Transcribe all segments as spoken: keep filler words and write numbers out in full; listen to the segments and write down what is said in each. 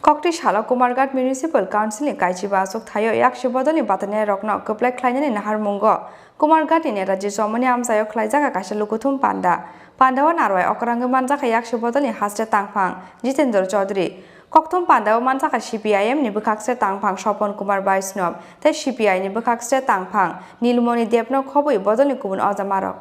Koktwi salo Kumarghat Municipal Council ni kaichiba achuk thaio yaksi bodolni batanai rokno kwplai khlainani naharmungo Kumarghat ni Netaji Chomoni amchaio khlaijak kaisa lukuthum panda. Pandao narwai okrangwi manjakha yaksi bodolni haste tangphang Jitendra Chaudhary. Kokthum pandao manjakha C P I M ni bwkhakse tangphang Sopon Kumar Vaishnaw tei C P I ni bwkhakse tangphang Nilmoni Debno khobwi bodolni kubun ojamarok.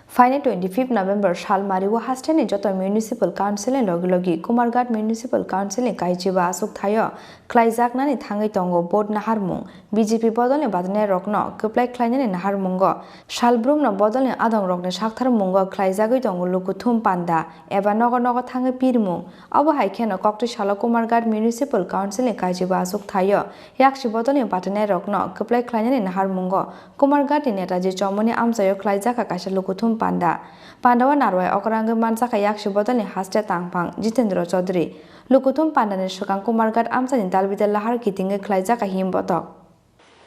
Phainai twenty-fifth November sal mario hasteni joto Municipal Council ni logi logi Kumarghat Municipal Council ni kaichiba achuk thaio khlaijaknani thangwi tongo vote naharmung, B J P bodolni batanai rokno kwplai khlainani naharmungo, salbrumno bodolni adong rokni saktharmungo khlaijagwi tongo lukuthum panda eba nogo nogo thangwi pirmung. Obo hai kheno koktwi salo Kumarghat Municipal Council ni kaichiba achuk thaio yaksi bodolni batanai rokno kwplai khlainani naharmungo Kumarghat ni Netaji Chomoni amchaio khlaijak kaisa lukuthum panda. Pandao narwai okrangwi manjakha yaksi bodolni haste tangphang Jitendra Chaudhary. Lukuthum pandani swkang Kumarghat amchaini dalbidal lahar kitingwi khlaijak him botok.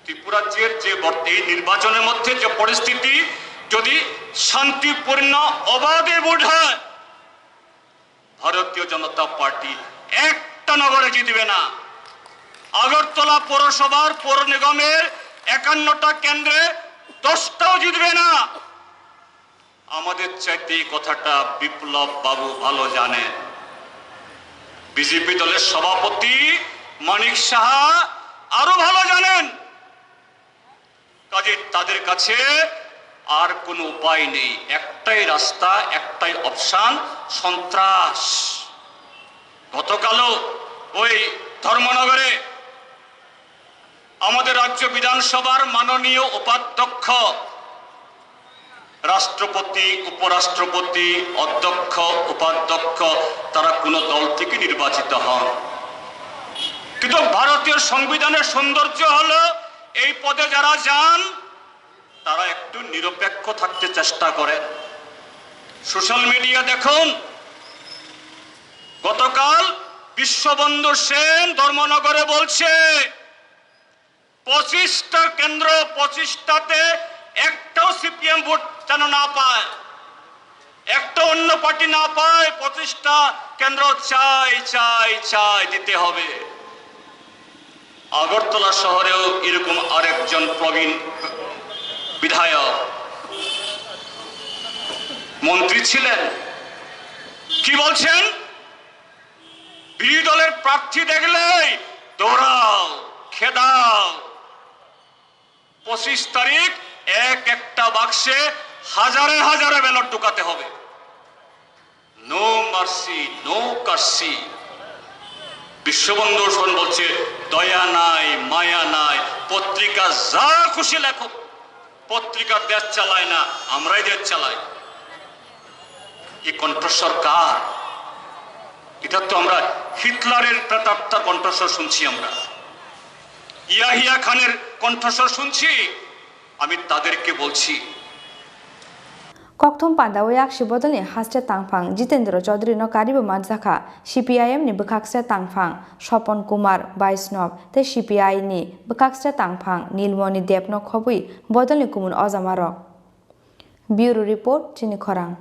ত্রিপুরাজ্যের যে বর্ত-, এই নির্বাচনের মধ্যে যে পরিস্থিতি যদি শান্তিপূর্ণ অবাধে ভোট হয়, ভারতীয় জনতা পার্টি একটা নগরে জিতবে না। আগরতলা পৌরসভার পৌর নিগমের একান্নটা কেন্দ্রে দশটাও জিতবে না। আমাদের চাইতে এই কথাটা বিপ্লব বাবু ভালো জানেন। বিজেপি দলের সভাপতি মানিক সাহা আরো ভালো জানেন। কাজে তাদের কাছে আর কোনো উপায় নেই, একটাই রাস্তা, একটাই অপশন, সন্ত্রাস। গতকালও ওই ধর্মনগরে আমাদের রাজ্য বিধানসভার মাননীয় উপাধ্যক্ষ, রাষ্ট্রপতি, উপরাষ্ট্রপতি, অধ্যক্ষ, উপাধ্যক্ষ, তারা কোনো দল থেকে নির্বাচিত হন। কিন্তু ভারতীয় সংবিধানের সৌন্দর্য হলো এই পদে যারা যান, তারা একটু নিরপেক্ষ থাকতে চেষ্টা করেন। সোশ্যাল মিডিয়া দেখুন, গতকাল বিশ্ববন্ধু সেন ধর্মনগরে বলছে, পঁচিশটা কেন্দ্র, পঁচিশটাতে একটাও সিপিএম ভোট যেন না পায়, একটা অন্য পার্টি না পায়, পঁচিশটা কেন্দ্র চাই, চাই, চাই দিতে হবে। আগরতলা শহরেও এরকম আরেকজন প্রবীণ বিধায়ক মন্ত্রী ছিলেন, কি বলছেন? বিরোধী দলের প্রার্থী দেখলেই দৌড়াও, খেদাও। পঁচিশ তারিখ এক একটা বাক্সে হাজারে হাজারে ব্যালট ঢুকাতে হবে। নো মার্সি, নো কার্সি। বিশ্ববন্ধু সেন বলছে, দয়া নাই, মায়া নাই, পত্রিকা যা খুশি লেখো, পত্রিকা দেশ চালায় না, আমরাই দেশ চালাই। এই কণ্ঠস্বর কার? এটা তো আমরা হিটলারের প্রেতাত্মার কণ্ঠস্বর শুনছি, আমরা ইয়াহিয়া খানের কণ্ঠস্বর শুনছি। আমি তাদেরকে বলছি, Kokthum pandao yaksi bodolni haste tangphang Jitendra Chaudhary no karibo manjakha C P I M ni bwkhakse tangphang Sopon Kumar Vaishnaw tei C P I ni bwkhakse tangphang Nilmoni Deb no khobwi bodolni kumun ojamarok. Bureau Report, Chini Khorang.